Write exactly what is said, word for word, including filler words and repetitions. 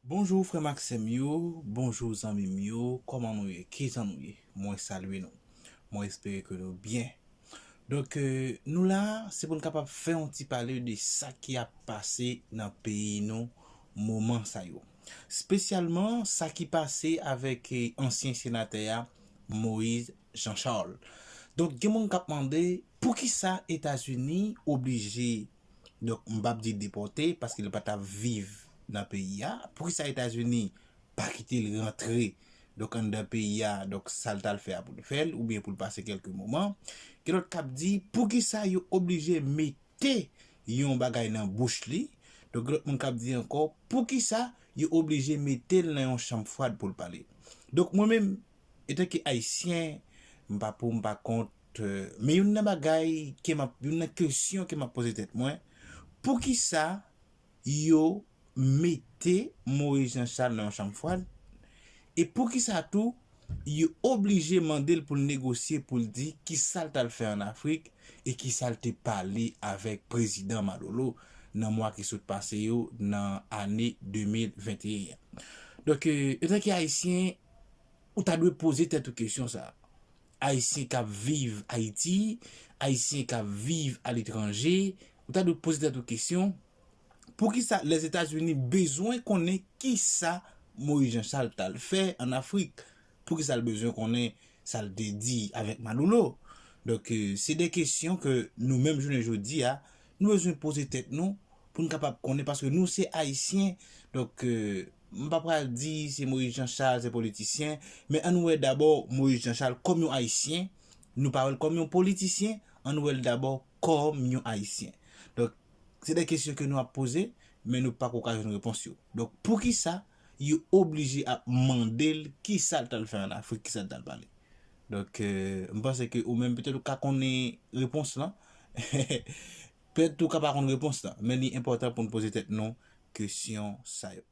Bonjou frè m ak sè m yo, bonjou zanmi m yo, kòman nou ye, kijan nou ye? Mwen salye nou. Mwen espere ke nou byen. Donk, euh, nou la, se pou n kapab fè yon ti pale de sa ki ap pase nan peyi nou moman sa yo. Espesyalman, sa ki pase avèk, eh, ansyen senatè a, Moïse Jean Charles. Donk, gen moun k ap mande, poukisa Etazini oblije, donk, m p ap di depòte, paske li pa t ap viv nan peyi a, poukisa Etazini pa kite l rantre, donk, anndan peyi a, donk, sa l t al fè a pou l fè l, oubyen pou l pase kèlke moman. Gen lòt k ap di, poukisa yo oblije mete yon bagay nan bouch li? Donk, gen lòt moun k ap di ankò, poukisa yo oblije mete l nan yon chanm fwad pou l pale? Donk, mwen menm, etanke Ayisyen, m pa pou, m pa kont, euh, men youn nan bagay ke m ap, youn nan kesyon ke m ap poze tèt mwen, poukisa yo mete Moïse Jean Charles nan yon chanm fwad? E poukisa tou yo oblije mande l pou l negosye, pou l di kisa l t al fè ann Afrik e kisa l te pale avèk prezidan Malolo nan mwa ki sot pase yo nan ane de mil venteyen an? Donk, euh, etanke Ayisyen, ou ta dwe poze tèt ou kesyon sa a. Ayisyen k ap viv Ayiti, Ayisyen k ap viv aletranje, ou ta dwe poze tèt ou kesyon, poukisa Lèzetazini bezwen konnen kisa Moïse Jean Charles t al fè ann Afrik? Poukisa l bezwen konnen sa l te di avèk Maduro? Donk, euh, se de kesyon ke nou menm jounen jodi a, nou bezwen poze tèt nou pou n kapab konnen, paske nou se Ayisyen. Donk, euh, m pa pral di se Moïse Jean Charles, se politisyen, men ann wè dabò Moïse Jean Charles kòm yon Ayisyen, nou pa wè l kòm yon politisyen, ann wè l dabò kòm yon Ayisyen. Donk, se de kesyon ke nou ap poze, men nou pako ka jwenn repons yo. Donk, poukisa yo oblije ap mande l kisa l t al fè ann Afrik, kisa l t al pale? Donk, euh, m panse ke ou menm petèt ou ka konnen repons lan. Petèt ou ka pa konn repons lan, men li enpòtan pou n poze tèt nou kesyon sa yo.